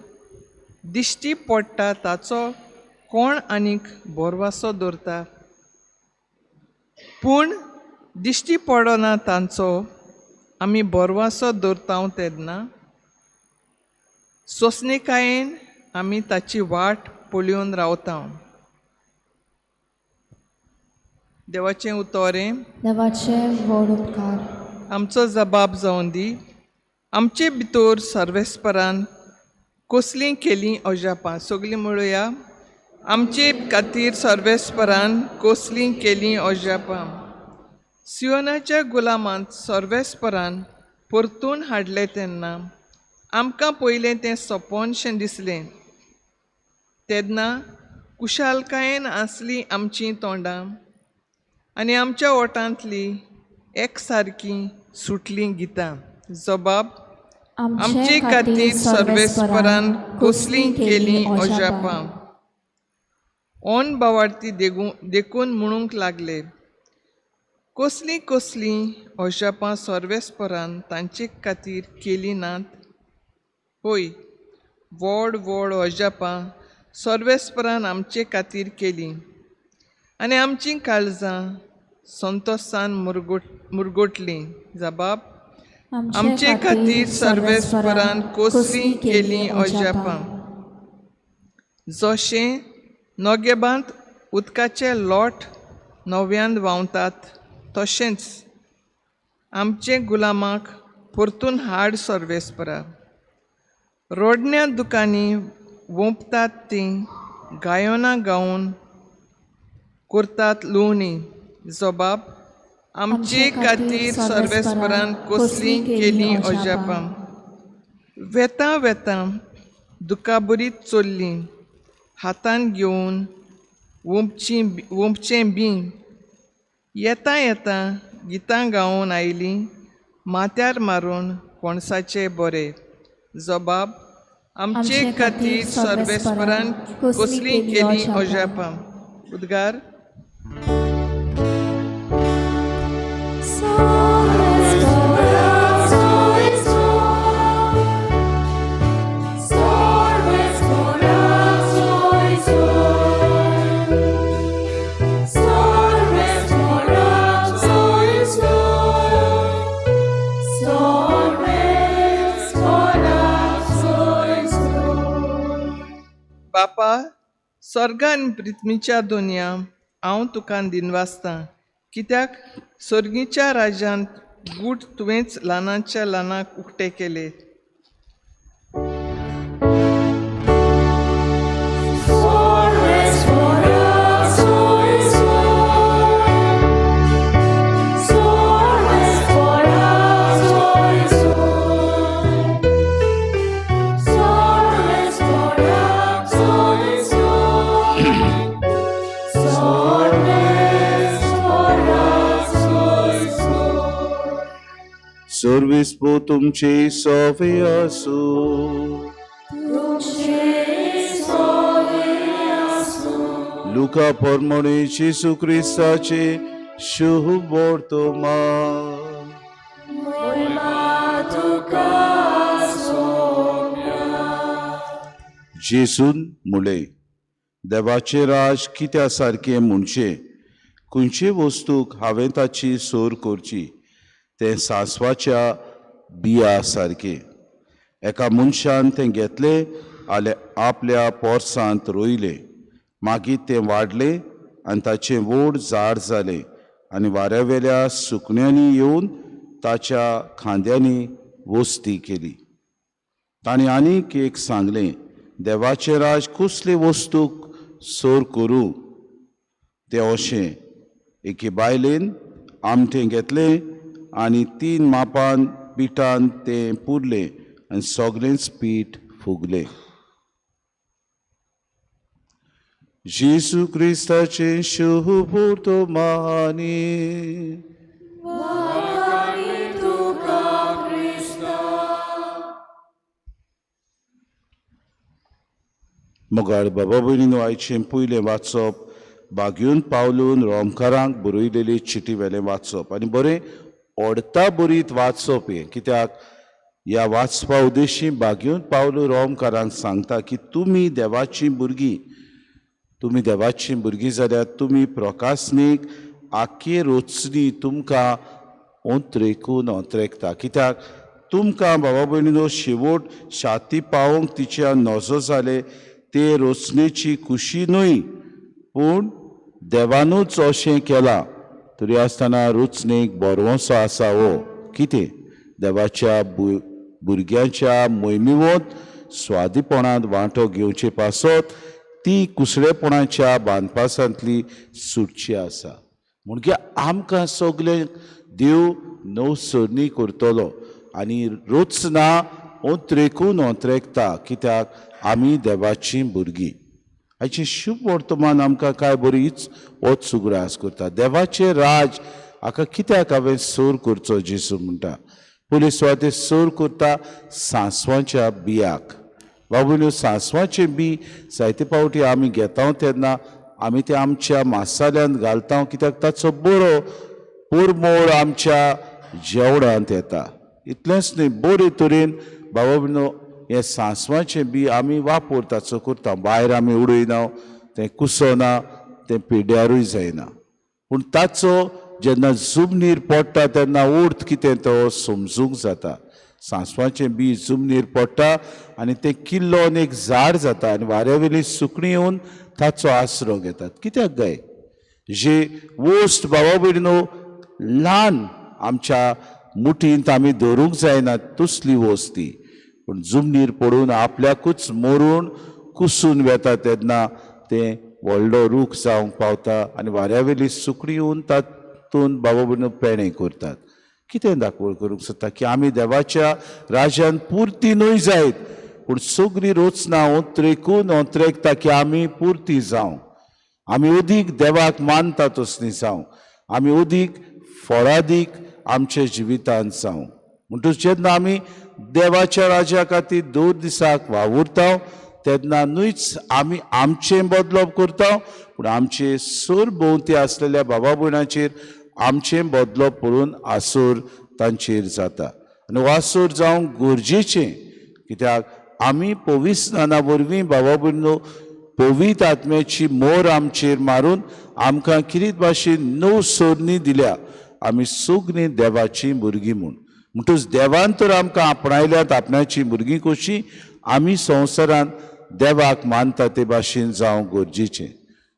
दिश्टी पडटा ताचो कोण आनीक बोरवासो दवरता? पूण दिश्टी पडना तांचो आमी बोरवासो दवरता तेन्ना सोंसणीकायेन आमी ताची वाट पळोवन रावता. देवाचें उतोरें देवाचे व्हड उपकार. आमचो जबाब जावन दी. आमचे भितर सर्वेस्परान कसलीं केलीं अजापां. सगलीं म्हणुया, आमचे खातीर सर्वेस्परान कसलीं केलीं अजापां. सियोनाच्या गुलामांत सर्वेस्परान परतून हाडलें तेन्ना आमकां पयलें तें सपनशें दिसलें. तेन्ना कुशालकायेन आसलीं आमचीं तोंडां आनी आमच्या ओटांतली एकसारकीं सुटलीं गितां. जबाब आमचे खातीर सर्वेस्परान कसलीं केलीं अजापां. ओन बावार्थी देखून म्हणूंक लागले, कसलीं कसलीं अजापां सर्वेस्परान तांचे खातीर केलीं नात. होय, व्हड व्हड अजापां सर्वेस्परान आमचे खातीर केलीं आनी आमचीं काळजां संतोसान मुरगोटलीं. जबाब आमचे खातीर सर्वेस्परान कसलीं केलीं अजापां. जशें नोगेबांत उदकाचे लोट नव्यान व्हांवतात तशेंच आमचे गुलामाक परतून हाड सर्वेस्परा. रोडण्या दुकांनी वोंपतात तीं गायनां गावन करतात लुवणी. जबाब आमचे खातीर सर्वेस्परान कसलीं केलीं अजापां. वेतां वेतां दुकाबरीत चल्लीं हातान घेवन वोंपचें बी. येता येता गितां गावन आयलीं माथ्यार मारून कोणसाचे बोरे. जबाब आमचे खातीर सर्वेस्परान कसलीं केलीं अजापां. उद्गार. बापा स्वर्गान पृथ्वीच्या दुनिया हांव तुका दिनवासतां, कित्याक सर्गीच्या राज्यांत गूट तुवेंच ल्हानाच्या ल्हानाक उक्ते केले. सर्वीस पो तुमचे सोवे आसूं. लुका परमणे जेसू क्रिस्ताचे शुभ वर्तमान. जेसून मुळे देवाचें राज कित्या सारकें म्हणचें, खंयचे वस्तूक हांवें ताची सोर करची? तें सांसवाच्या बिया सारकें. एका मनशान तें घेतलें आनी आपल्या पोरसांत रोयलें. मागीर तें वाडलें आनी ताचें व्हड झाड जालें आनी वाऱ्यावेल्या सुकण्यांनी येवन ताच्या खांद्यांनी वस्ती केली. ताणें आनीक एक सांगलें, देवाचें राज कसले वस्तूक सोर करूं? तें अशें, एके बायलेन आमटें घेतलें आनी 3 मापान पिठान तें पुरलें आनी सगळेंच पीठ फुगलें. जेजू क्रिस्ताचें शुभ वर्तमान. मोगाळ बाबा भयणीनो, आयचें पयलें वाचप बागयोन पावलून रोमकारांक बरयलेली चिटी वेलें वाचप आनी बरें ओडता बरीत वाचप हें, कित्याक ह्या वाचपा उद्देशी बागयोन पावलू रोमकारांक सांगता की तुमी देवाचीं भुरगीं, तुमी देवाचीं भुरगीं जाल्यार तुमी प्रकासनीक आख्खी रोचणी तुमकां ओंत्रेकून ओंत्रेकता. कित्याक तुमकां बाबा भयणीनो शेवट शाती पावोवंक तिच्या नजो जाले ते रोचणेची खुशी न्हय, पूण देवानूच अशें केलां. तरी आसतना रोचणेक बरवंसो आसा हो कितें देवाच्या भुरग्यांच्या मोहिमेंत स्वादीपणांत वांटो घेवचे पासत ती कुसडेपणाच्या बांदपासांतली सुटची आसा. म्हणजे आमकां सगळें देव नवसरणी करतलो आनी रोचना ओंत्रेकून ओंत्रेकता, कित्याक आमी देवाचीं भुरगीं. हाची शुभ वर्तमान आमकां कांय बरीच होच उगडास करता. देवाचें राज हाका कित्याक हांवें सोर करचो जेजू म्हणटा. पयले सुवातेर सोर करता सांसवाच्या बियाक. बाबूनो, सांसवाचें बी जायते फावटी आमी घेता तेन्ना आमी तें आमच्या मासाल्यांत घालता, कित्याक ताचो बरो परमळ आमच्या जेवणांत येता. इतलेंच न्हय, बरे तरेन बाबा भयणीनो हें सांसवाचें बी आमी वापर ताचो करता. भायर आमी उडयना, तें कुसना, तें पिड्यारूय जायना. पूण ताचो जेन्ना जमनीर पडटा तेन्ना अर्थ कितें तो समजूंक जाता. सांसवाचें बी जमनीर पडटा आनी तें किल्लोन एक झाड जाता आनी वाऱ्यावेली सुकणीं येवन ताचो आसरो घेतात. कित्याक गाय जे वस्त बाबा भयणीनो ल्हान आमच्या मुठींत आमी धरूंक जायना तसली वस्त ती, पूण जमनीर पडून आपल्याकूच मरून कुसून वेता तेन्ना तें व्हडलो रूख जावंक पावता आनी वाऱ्यावेली सुकणीं येवन तातूंत बाबा भयणीनो पेणें करतात. कितें दाखोवण करूंक सोदता की आमी देवाच्या राज्यान पुरती न्हय जायत, पूण सगळी रोचना ओंत्रेकून ओंत्रेकता की आमी पुरती जावं, आमी अदीक देवाक मानता तसली जावं, आमी अदीक फळादीक आमच्या जिवितांत जावं. म्हणटच जेन्ना आमी देवाच्या राज्या खातीर दर दिसाक वावुरता तेन्ना न्हूच आमी आमचें बदलप करता, पूण आमचे सरभोंवती आसलेल्या बाबा भयणाचेर आमचें बदलप पळोवन आसोर तांचेर जाता. आनी हो आसोर जावंक गरजेचें, कित्याक आमी पवित्रस्नाना वरवीं बाबा भयणीनो पवित्र आत्म्याची मोर आमचेर मारून आमकां किरीत भाशेन नव सोरणी दिल्या. आमी सगळीं देवाचीं भुरगीं म्हूण. म्हणटच देवान तर आमकां आपणायल्यात आपणाची भुरगीं कशीं आमी संवसारांत देवाक मानता ते भाशेन जावंक गरजेचें.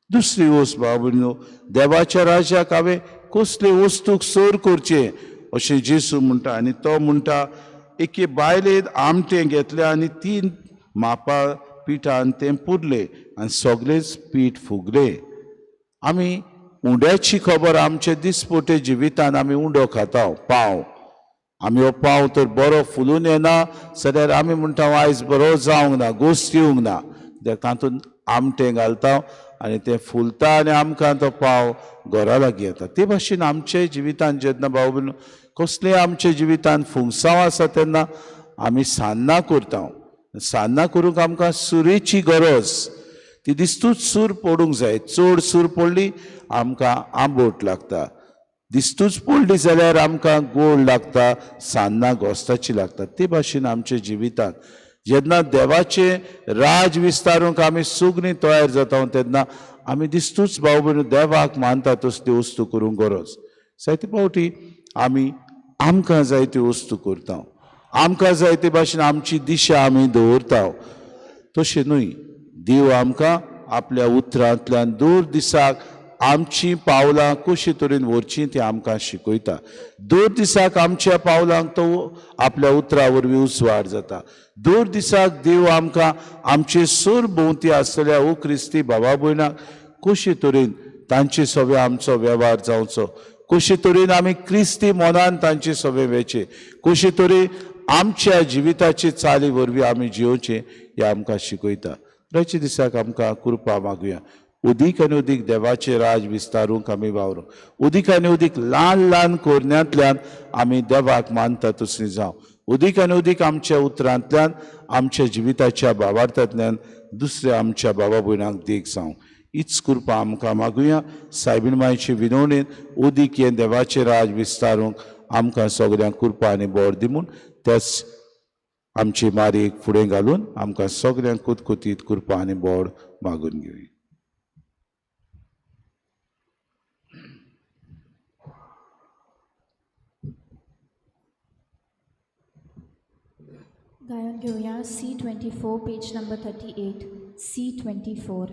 दुसरी वस्त बाबा भयणीनो, देवाच्या राज्याक हांवें कसले वस्तूक सोर करचें? अशें जेजू म्हणटा. आनी तो म्हणटा एके बायलेन आमटें घेतलें आनी 3 मापा पिठान तें पुरलें आनी सगळेंच पीठ फुगलें. आमी उंड्याची खबर आमचे दिसपोटे जिवितान आमी उंडो खाता, पाव. आमी हो पाव तर बरो फुलून येना जाल्यार आमी म्हणटा आयज बरो जावंक ना, गोश्ट येवंक ना, कित्याक तातूंत आमटें घालता आनी तें फुलता आनी आमकां तो पाव घरा लागीं येता. ते भाशेन आमचे जिवितान जेन्ना भाव भयण कसलें आमच्या जिवितान फुंगसांव आसा तेन्ना आमी सान्नां करता. सान्नां करूंक आमकां सुरेची गरज, ती दिस्तूच सूर पडूंक जाय. चड सूर पडली आमकां आंबोट लागता, दिस्तूच पडली जाल्यार आमकां गोड लागता, सान्नां गोस्ताची लागता. ते भाशेन आमच्या जिवितांत जेन्ना देवाचें राज विस्तारूंक आमी सुगणी तयार जाता तेन्ना आमी दिस्तूच भाव भयण देवाक मानता तसल्यो वस्तू करूंक गरज. जायते फावटी आमी आमकां जाय त्यो वस्तू करता, आमकां जाय ते भाशेन आमची दिशा आमी दवरता. तशें न्हय, देव आमकां आपल्या उतरांतल्यान दर दिसाक आमची पावलां कशे तरेन व्हरचीं ती आमकां शिकयता. दर दिसाक आमच्या पावलांक तो आपल्या उतरा वरवीं उजवाड जाता. दर दिसाक देव आमकां आमचे सर भोंवती आसतल्या ओ क्रिस्ती बाबा भयणाक कशे तरेन तांचे सगळे आमचो वेव्हार जावचो, कशे तरेन आमी क्रिस्ती मनान तांचे सगळे वेचे, कशे तरेन आमच्या जिविताचे चाली वरवीं आमी जियोवचें हें आमकां शिकयता. रचे दिसाक आमकां कृपा मागुया. उदीक आनी उदीक देवाचें राज विस्तारूंक आमी वावरूंक, उदीक आनी उदीक ल्हान ल्हान कोरण्यांतल्यान आमी देवाक मानता तसली जावं, उदीक आनी उदीक आमच्या उतरांतल्यान आमच्या जिविताच्या भावार्थांतल्यान दुसऱ्या आमच्या बाबा भयणांक देख जावं. हीच कृपा आमकां मागुया. सायबीण मायचे विनवणेन उदीक हें देवाचें राज विस्तारूंक आमकां सगळ्यांक कृपा आनी बोर दी म्हूण त्याच आमची मारीक फुडें घालून आमकां सगळ्यांक कुतकुतीत कृपा आनी बोड मागून घेवया. गायन घेवया C24 page number 38 C24.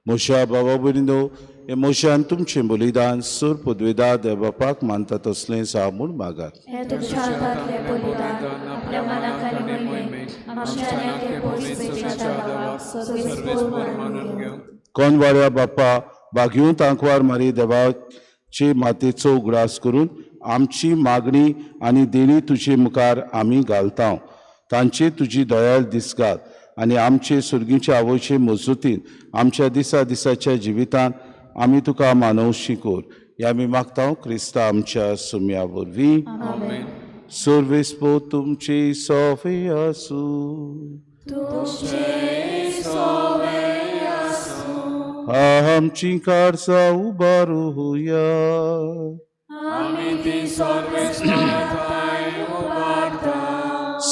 मोशा बाबा भयणीनो, हे मोशान तुमचें बलिदान सूर पदवेदा देवबापाक मानता तसलें जावं म्हूण मागात. हें तुमच्या हातांतलें बलिदान आपल्या मनाक आनी मोहिमेक आमच्या आनी पोलिसाच्या देवाक सर्वेस्पोर मानून घेवं. कोनवाड्या बापा बागयेवन तांकवार मारी देवाचे मातेचो उगडास करून आमची मागणी आनी देणी तुजे मुखार आमी घालता. तांचे तुजी दयाल दिसगात आनी आमचे सुर्गीच्या आवयचे मजूतीन आमच्या दिसा दिसाच्या जिवितांत आमी तुका मानवशी कर. हे आमी मागता क्रिस्ता आमच्या सुम्या वरवीं. सर्वेस्पो तुमची सोफी आसूं. आमची कारसा उबारुया.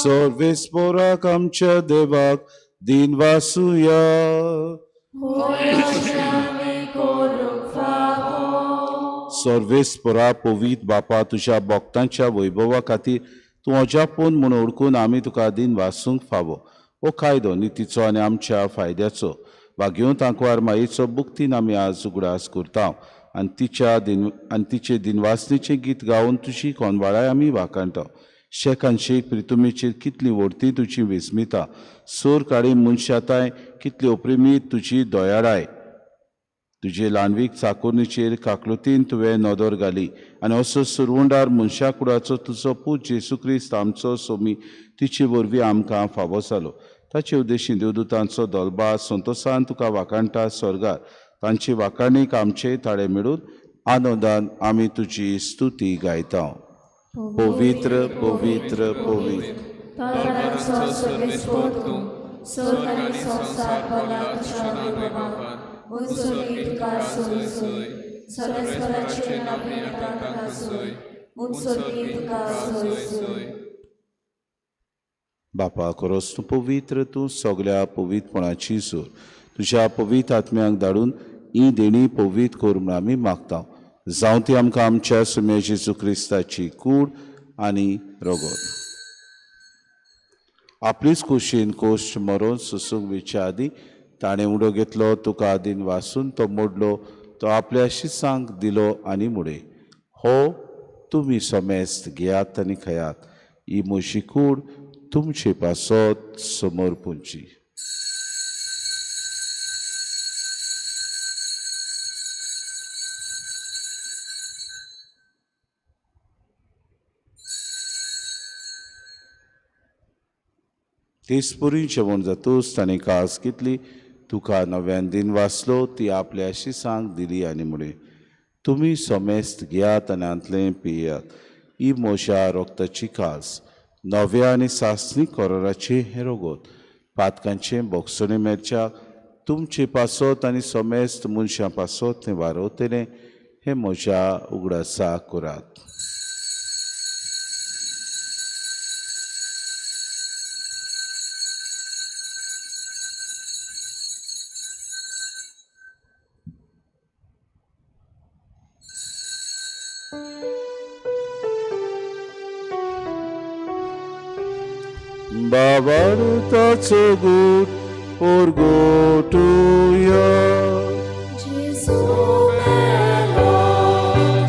सर्वेस्पोराक आमच्या देवाक दिन वासुया. सर्वेस्पोरा पवित्र बापा, तुज्या भक्तांच्या वैभवा खातीर तूं अजापून म्हूण ओळखून आमी तुका दिन वासूंक फावो. हो कायदो नितीचो आनी आमच्या फायद्याचो भागेवंत आंकवार मायेचो बुक्तीन आमी आज उगडास करता आनी तिच्या दिन आनी तिचे दिनवासनेचें गीत गावन तुजी कोनवाळाय आमी वाखाणटा. शेकान शेक प्रितुमेचेर कितली व्हडती तुजी विस्मिता, सोर काळी मनशाताय कितली ओप्रिमी तुजी दयाळाय. तुजे ल्हानवीक चाकोरणीचेर काकलुतीन तुवें नदर घाली आनी असो सुरवंडार मनशा कुडाचो तुजो पूत जेसू क्रिस्त आमचो सोमी तिचे वरवीं आमकां फावो जालो. ताचे उद्देशीन देवदूतांचो दलबा संतोसान तुका वाखाणटा स्वर्गार. तांची वाखाणीक आमचे ताळे मेळून आनंदान आमी तुजी स्तुती गायता. पवित्र पवित्र पवित्र बापा, खरोच तूं पवित्र, तूं सगल्या पवित्रपणाची सूर. तुज्या पवित्र आत्म्यांक धाडून ही देणी पवित्र कर म्हूण आमी मागता. जावं ती आमकां आमच्या सुम्या जेजू क्रिस्ताची कूड आनी रगत. आपलीच कुशीन कोश्ट मरोन सुसूंक वेच्या आदीं ताणें उडो घेतलो, तुका आदीन वासून तो मोडलो, तो आपल्या शिसांक दिलो आनी मुडे, हो तुमी समेस्त घेयात आनी खायात, ही म्हजी कूड तुमचे पासत समर्पूंची. तेचपरी जेवण जातूच ताणें कास घेतली, तुका नव्यान दिन वाचलो, ती आपल्या शिसांक दिली आनी म्हळें, तुमी समेस्त घेयात आनी हांतलें पियात, ही म्हज्या रक्ताची कास, नव्या आनी सासणी कराराचें हें रगत, पातकांचें भोगसणें मेळच्या तुमचे पासत आनी समेस्त मनशां पासत तें वारवतलें, हें म्हज्या उगडासा करात. बाबारुताचो गूट परगटुया. जेजू मेलो,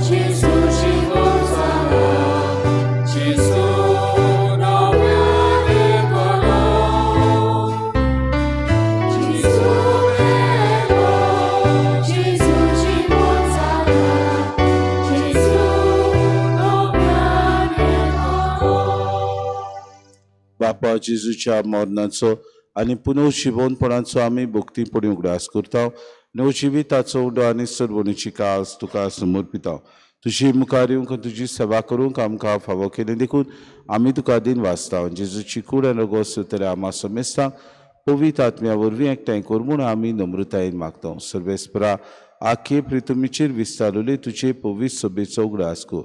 जेजू जिवो जाला, जेजू नव्यान येतलो. जेजू मेलो, जेजू जिवो जाला, जेजू नव्यान येतलो. बापा, जेजूच्या मरणाचो आनी पुनर्जिवनपणाचो आमी भक्तीपणी उगडास करता. नवजिविताचो उडो आनी सर्वणीची कास तुका समर्पिता. तुजी मुखार येवंक तुजी सेवा करूंक आमकां फावो केली देखून आमी तुका दिन वाचता. जेजूची कूड आनी रगत सोदतल्या आमा समेस्तांक पवित्र आत्म्या वरवीं एकठांय कर म्हूण आमी नम्रतायेन मागता. सर्वेस्परा, आखे प्रितुमीचेर विस्तारलेली तुजे पवित्र सभेचो उगडास कर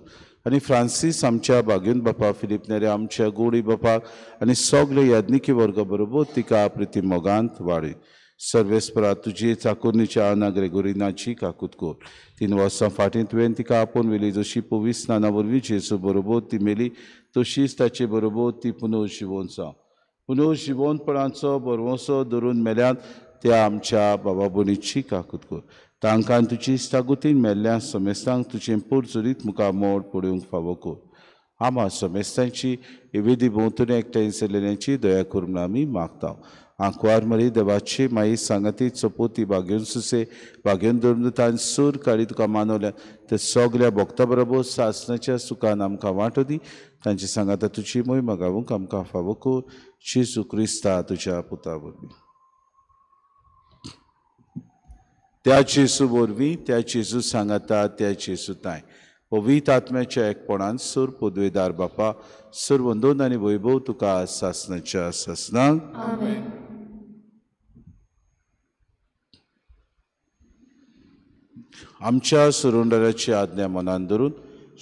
आनी फ्रांसीस आमच्या बागेवन बापा, फिलीप नेरे आमच्या गोडी बापाक आनी सगळे याज्ञिकी वर्गा बरोबर तिका प्रिती मोगांत वाडय. सर्वेस्परा, तुजी चाकोरणीच्या आना ग्रेगोरिनाची काकूत कर. 3 वर्सां फाटीं तुवें तिका आपोवन व्हेली, जशी पवित्र स्नाना वरवीं जेजू बरोबर ती मेली तशीच ताचे बरोबर ती पुनर्जिवोन जावं. पुनर्जिवोनपणाचो भरवंसो धरून मेल्यात त्या आमच्या बाबा भयणीची काकूत कर. तांकां तुजी इश्टागतीन मेल्ल्या समेस्तांक तुजें पोरचुरीत मुखार मोड पडूंक फावो कर. आमा समेस्तांची वेदी भोंवतणी एकठांय जाल्ल्यांची दया कर म्हूण आमी मागता. आंकवार मरी देवाची माई सांगाती चपोती बागेवन सुसे बागेवन धर्मदूतान सूर काडी तुका मानवल्या ते सगल्या भक्ता बरोबर सासणाच्या सुखान आमकां वांटो दी. तांची सांगाता तुजी मोहिमा गावूंक आमकां फावो कर. जेजू क्रिस्ता तुज्या पुता वरवीं. त्या जेजू वरवीं, त्या जेजू सांगाता, त्या जेजू ताय पवित्र आत्म्याच्या एकपणान सूर पदवेदार बापा, सूर वंदोन आनी वैभव तुका सासणाच्या सासणाक. आमच्या सुरुंडराची आज्ञा मनान धरून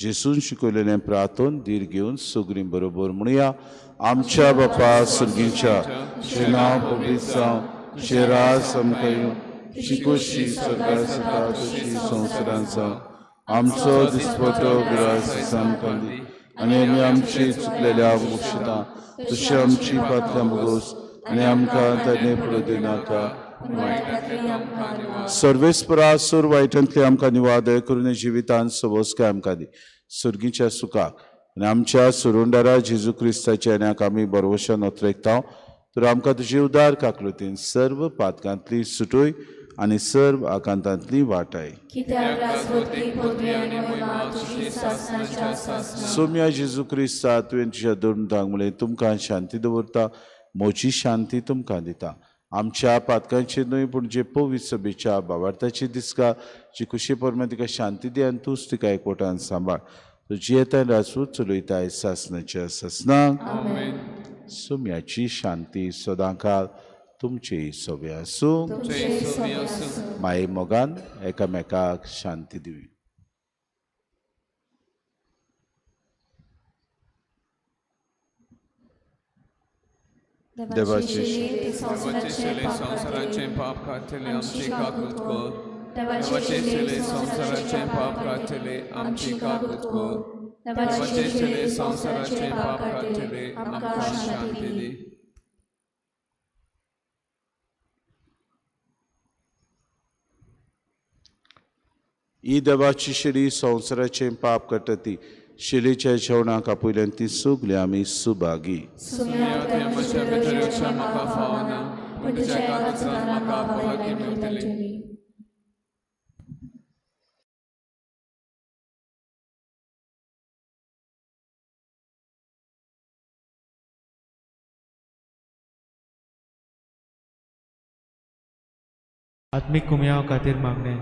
जेसून शिकयलेलें प्रार्थन धीर घेवन सगळीं बरोबर म्हणया. आमच्या बापा सुर्गीच्या, तुजें नांव पवित्र जावं, तुजें राज आमकां येवं, तुजी खोशी स्वर्गार जाता तशी संवसारांत जावं. आमचो दिसपटो ग्रास आमकां दी आनी आमी आमची चुकलेल्या बक्षिता तशी आमची पातकां भोगोस आनी आमकां ताणें फुडें दिनाका. सर्वेस्परा सूर वायटांतले आमकां निवादय करून जिवितान सबस्काय आमकां दी सुर्गीच्या सुखाक आनी आमच्या सुरुंडारा जेजू क्रिस्ताच्या येण्याक आमी बरवशान ओतरेकता. तर आमकां तुजी उदार काकलुतीन सर्व पातकांतली सुटूय आनी सर्व आकांतांतली वाटाय. कित्याक राजवटकी पदवी आनी महिमा तुजी सासणाच्या सासणाक. सोम्या जेजू क्रिस्ता, तुवें तुज्या दोन म्हणलें तुमकां शांती दवरता, म्हजी शांती तुमकां दिता. आमच्या पातकांची न्हय पूण जे पवित्र सभेच्या बाबार्थाची दिसका जी खुशी परमे तिका शांती दी आनी तूंच तिका एकवटान सांबाळ. तूं जियेता राजूत चलयताय सासणाच्या सासणाक. सोम्याची शांती सदांकाळ तुमची सोबे आसूं. माये मोगान एकामेकाक शांती दिवी. देवाची देवाचे संवसाराचें पाप काडटले आमची काकूत कर. देवाचे संवसाराचें पाप काडटले आमची काकूत कर. देवाचे संवसाराचें पाप काडटले आमकां शांती दी. ही देवाची शिडी संवसाराचें पाप काडटा ती शिडीच्या जेवणाक आपयल्यान ती सगळी आमी सुभागी. म्हज्या भितर येवच्या म्हाका फावना, पूण तुज्या एका उतरान म्हाका भलायकी मेळटली. आत्मीक कुमयाव खातीर मागणें.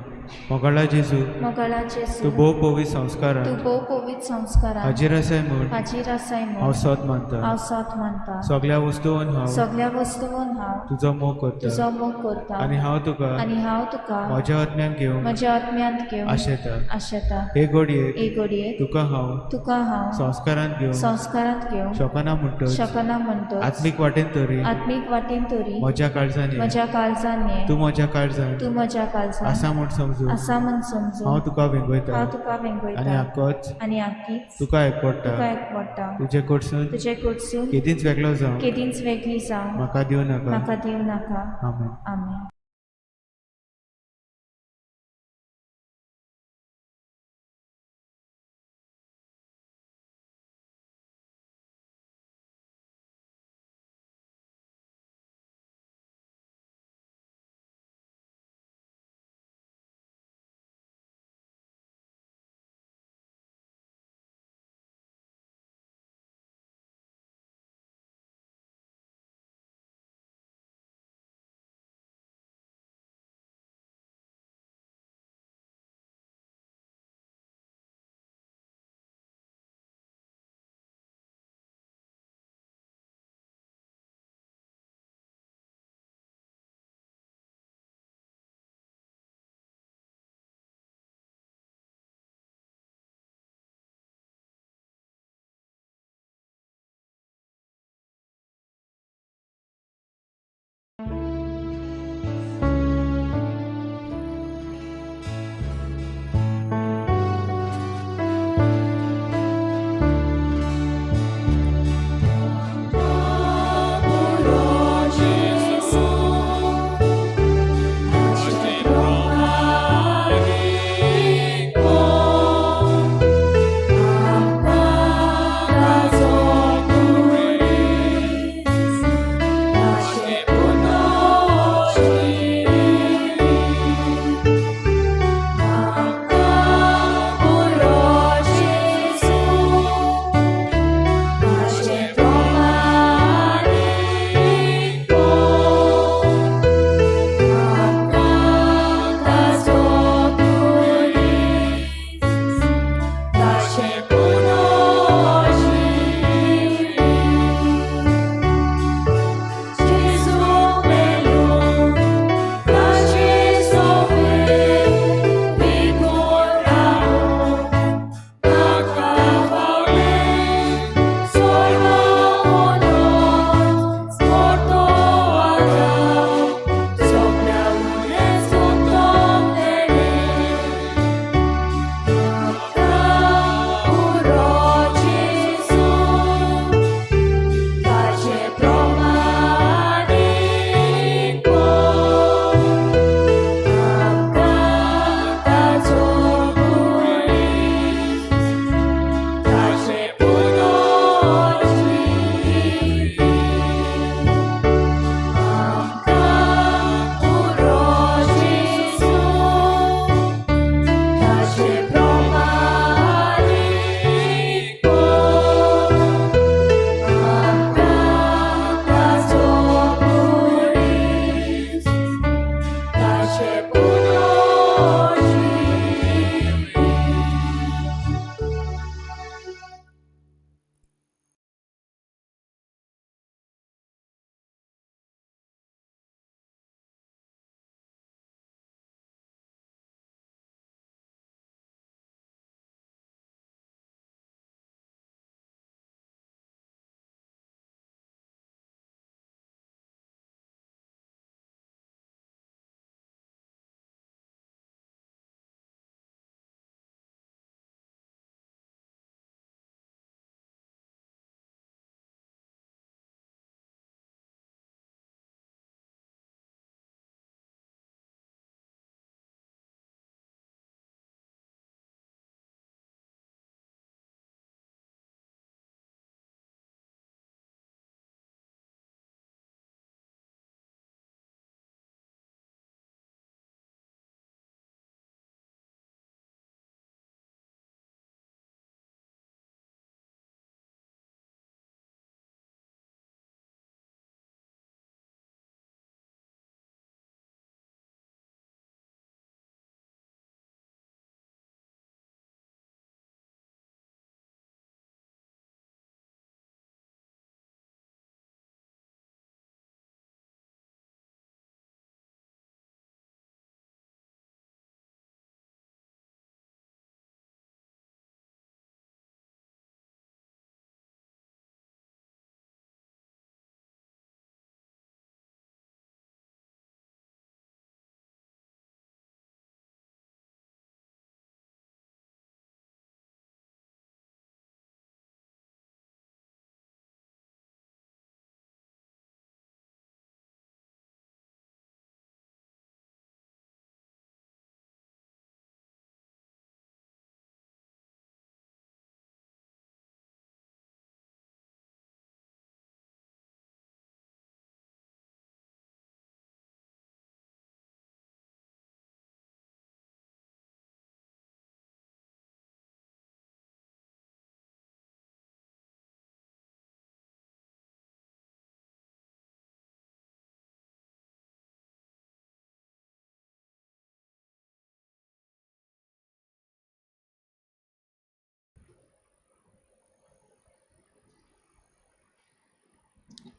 मोगाळा जेजू, मोगाळा जेजू, तूं भोव पवित्र संस्कारान तूं भोव पवित्र संस्कारान हाजीर आसाय म्हूण हाजीर आसाय हांव म्हूण सोद मानता. हांव सोद मानता. सगळ्या वस्तून हांव सगळ्या वस्तून हांव तुजो मोग करता तुजो मोग करता आनी हांव तुका आनी हांव तुका म्हज्या आत्म्यान घेवन म्हज्या आत्म्यांत घेवन आशेता. आशेता. हे घडयेक हे घडयेक तुका हांव तुका हांव संस्कारांत घेवन संस्कारांत घेवन शकना म्हणटच शकना म्हणटच आत्मीक वाटेन तरी आत्मीक वाटेन तरी म्हज्या काळजान ये. म्हज्या काळजान ये. तूं म्हज्या काळजान तूं म्हज्या काळजान आसा म्हूण समजून आसा म्हूण समजून हांव तुका वेंगयता हांव तुका आनी वेंगयता आकोच आनी आकीच तुका एकवडटा. तुका एकवडटा. तुजे कडसून तुजे कडसून केदींच वेगळो जावं केदींच वेगळी जावं म्हाका दिवं नाका. म्हाका दिवं नाका. आमेन. आमेन.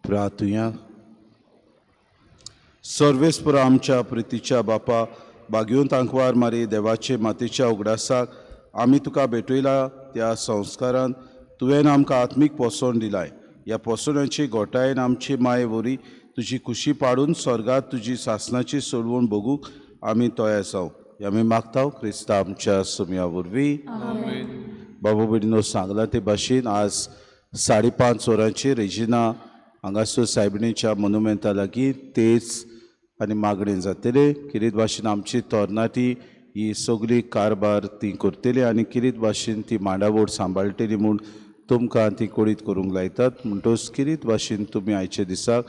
प्रार्थुया. सर्वेस्पर आमच्या प्रितीच्या बापा, बागेवन तांकवार मारी देवाचे मातेच्या उगडासाक आमी तुका भेटयला त्या संस्कारान तुवें आमकां आत्मीक पोसवण दिलाय. ह्या पोसवणाची घोटायेन आमची माये वरी तुजी खुशी पाडून स्वर्गात तुजी सासनाची सोडवण भोगूंक आमी तयार जावं हे आमी मागता क्रिस्ता आमच्या सुमया वरवीं. बाबू भयणीनो, सांगलां ते भाशेन आज 5:30 वरांचेर रेजिना हांगासर सायबिणीच्या मोनुमेंता लागीं तेच आनी मागणें जातलें. किरीत भाशेन आमची तरणाटी ही सगळी कारभार ती करतली आनी किरीत भाशेन ती मांडावळ सांबाळटली म्हूण तुमकां ती कळीत करूंक लायतात. म्हणटकच किरीत भाशेन तुमी आयच्या दिसाक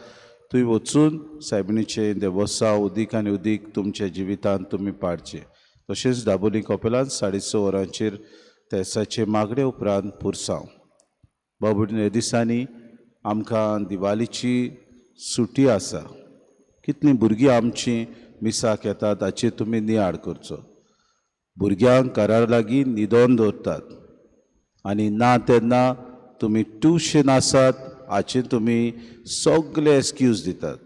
तुवें वचून सायबिणीचें देवोसांव उदीक आनी उदीक तुमच्या जिवितांत तुमी पाडचें. तशेंच दाबोली कपेलांत 6:30 वरांचेर तेसाचे मागणे उपरांत पुरसांव. बाबू ह्या दिसांनी आमकां दिवालीची सुटी आसा. कितलीं भुरगीं आमचीं मिसाक येतात हाचेर तुमी नियाळ करचो. भुरग्यांक घरा लागीं न्हिदोन दवरतात आनी ना तेन्ना तुमी ट्युशन आसात हाचेर तुमी सगळे एक्सक्यूज दितात.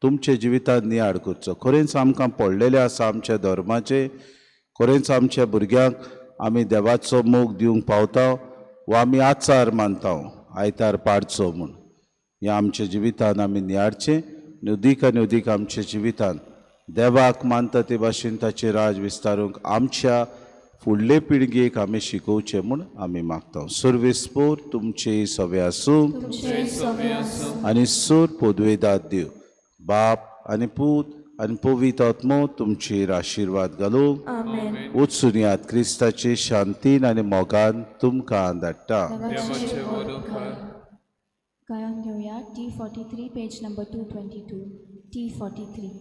तुमच्या जिवितांत नियाळ करचो. खरेंच आमकां पडलेलें आसा आमच्या धर्माचें. खरेंच आमच्या भुरग्यांक आमी देवाचो मोग दिवंक पावता वा आमी आचार मानता आयतार पाडचो म्हूण. ह्या आमच्या जिवितांत आमी नियाळचें आनी उदीक आनी उदीक आमच्या जिवितांत देवाक मानता ते भाशेन ताचें राज विस्तारूंक आमच्या फुडले पिळगेक आमी शिकोवचें म्हूण आमी मागता. सर्वेस्पोर तुमचे सवे आसूं आनी सूर पोदवेदाद देव बाप आनी पूत आनी पवित्र आत्मो तुमचेर आशिर्वाद घालूं. वचून यात क्रिस्ताचे शांतीन आनी मोगान तुमकां धाडटा. गायन घेवया T 43 page number 222 T 43.